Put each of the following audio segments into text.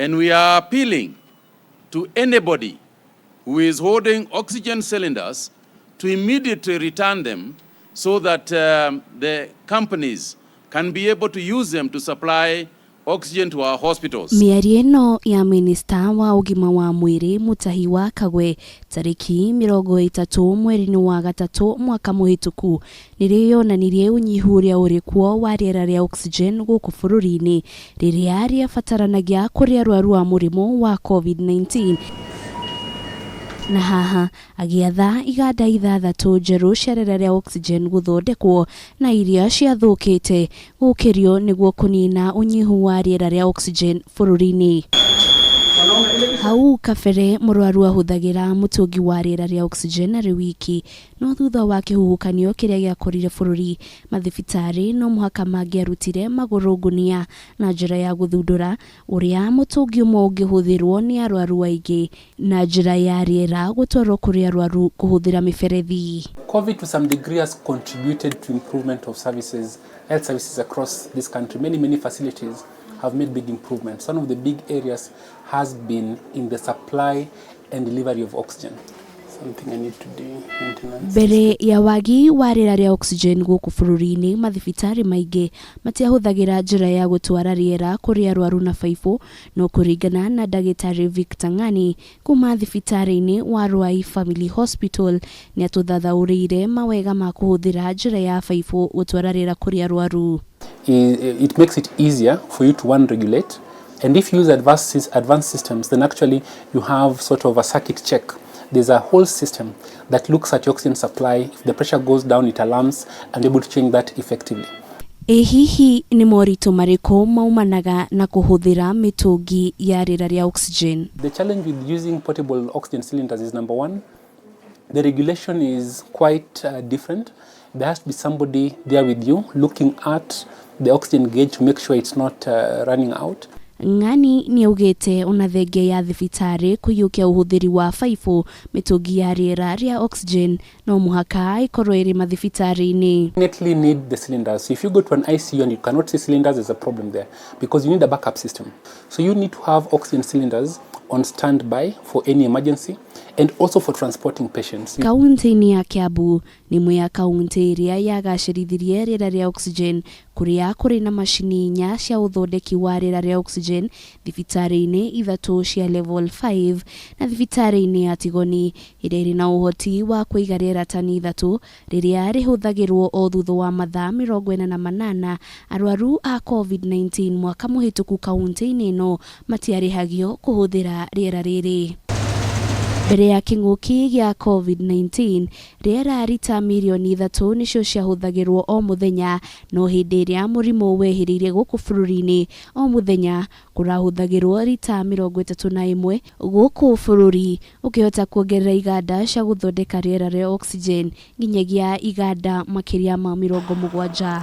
And we are appealing to anybody who is holding oxygen cylinders to immediately return them so that the companies can be able to use them to supply oxygen to our hospitals. Mĩario ĩno ya minista wa ũgima wa mwĩrĩ Mutahi wa Kagwe tarĩki 30 mweri-inĩ wa gatatũ mwaka mũhĩtũku nĩrĩo yonanirie ũnyihu ũrĩa ũrĩ kuo wa rĩera rĩa oxygen gũkũ bũrũri-inĩ rĩrĩa rĩabataranagia kũrĩ arwaru a mũrimũ wa COVID-19, na haha agĩatha iganda ithathatũ njerũ cia rĩera rĩa oxygen gũthondekwo na iria ciathũkĩte gũkĩrio nĩguo kũnina ũnyihu wa rĩera rĩa oxygen bũrũri-inĩ. Hau kabere mũrwaru ahũthagĩra mũtũngi wa rĩera rĩa oxygen arĩ wiki, no thutha wa kĩhuhũkanio kĩrĩa gĩakorire bũrũri, mathibitarĩ no mũhaka mangĩarutire magũrũ ngũnia na njĩra ya gũthundũra ũrĩa mũtũngi ũmwe ũngĩhũthĩrwo nĩ arwaru aingĩ na njĩra ya rĩera gũtwarwo kũrĩ arwaru kũhũthĩra mĩberethi. COVID to some degree has contributed to improvement of services, health services across this country. Many, many facilities have made big improvements. One of the big areas has been in the supply and delivery of oxygen. Something I need to do, maintenance. Mbere ya wagi wa rĩera rĩa oxygen gũkũ bũrũri-inĩ, mathibitarĩ maingĩ matiahũthagĩra njĩra ya gũtwara rĩera kũrĩ arwaru na baibũ, no kũringana na ndagĩtarĩ Victor Ng'ani kuma thibitarĩ-inĩ wa Ruai Family Hospital, nĩ atũthathaũrĩire mawega ma kũhũthĩra njĩra ya baibũ gũtwara rĩera kũrĩ arwaru. It makes it easier for you to, one, regulate, and if you use advanced systems, then actually you have sort of a circuit check. There's a whole system that looks at your oxygen supply. If the pressure goes down, it alarms and able to change that effectively. Ĩ hihi nĩ moritũ marĩkũ maumanaga na kũhũthĩra mĩtũngi ya rĩera rĩa oxygen? The challenge with using portable oxygen cylinders is, number one, the regulation is quite different. There has to be somebody there with you looking at the oxygen gauge to make sure it's not running out. Ng'ani nĩ augĩte ona thengia ya thibitarĩ kũiyũkia ũhũthĩri wa baibũ, mĩtũngi ya rĩera rĩa oxygen no mũhaka ĩkorwo ĩrĩ mathibitarĩ-inĩ. Definitely need the cylinders. So if you go to an ICU and you cannot see cylinders, there's a problem there because you need a backup system. So you need to have oxygen cylinders on standby for any emergency and also for transporting patients. Kaunti-inĩ ya Kiambu nĩ ĩmwe ya kaunti ĩrĩa yagacĩrithirie rĩera rĩa oxygen, kũrĩa kũrĩ na macini inya cia ũthondeki wa rĩera rĩa oxygen thibitarĩ-inĩ ithatũ cia level 5 na thibitarĩ-inĩ ya Tigoni ĩrĩa ĩrĩ na ũhoti wa kũiga rĩera tani 3 rĩrĩa rĩhũthagĩrwo o thutha wa mathaa 48. Arwaru a COVID-19 mwaka mũhĩtũku kaunti-inĩ ĩno matiarĩhagio kũhũthĩra rĩera rĩrĩ. Mbere ya kĩng'ũki gĩa COVID-19, rĩera rita mirioni 3 nĩcio ciahũthagĩrwo o mũthenya, no hĩndĩ ĩrĩa mũrimũ wehĩrĩire gũkũ bũrũri-inĩ, o mũthenya kũrahũthagĩrwo rita 31 gũkũ bũrũri ũkĩhota kuongerera iganda cia gũthondeka rĩera rĩa oxygen nginyagia iganda makĩria ma 70.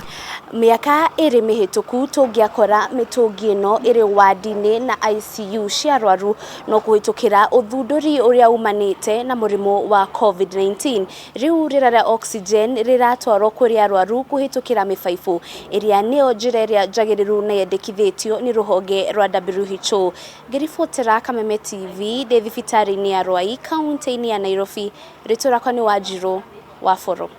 Mĩaka 2 mĩhĩtũku tũngĩakora mĩtũngi ĩno ĩrĩ wadi-inĩ na ICU cia arwaru, no kũhĩtũkĩra ũthundũri ũrĩa umanĩte na mũrimũ wa COVID-19, rĩu rĩera rĩa oxygen rĩratwarwo kũrĩ arwaru kũhĩtũkĩra mĩbaibũ ĩrĩa nĩyo njĩra ĩrĩa njagĩrĩru na yendekithĩtio nĩ rũhonge rwa WHO. Ngĩribotera Kameme TV ndĩ thibitarĩ-inĩ ya Ruai kaunti-inĩ ya Nairobi, rĩtwa rĩakwa nĩ Wanjirũ wa Boro.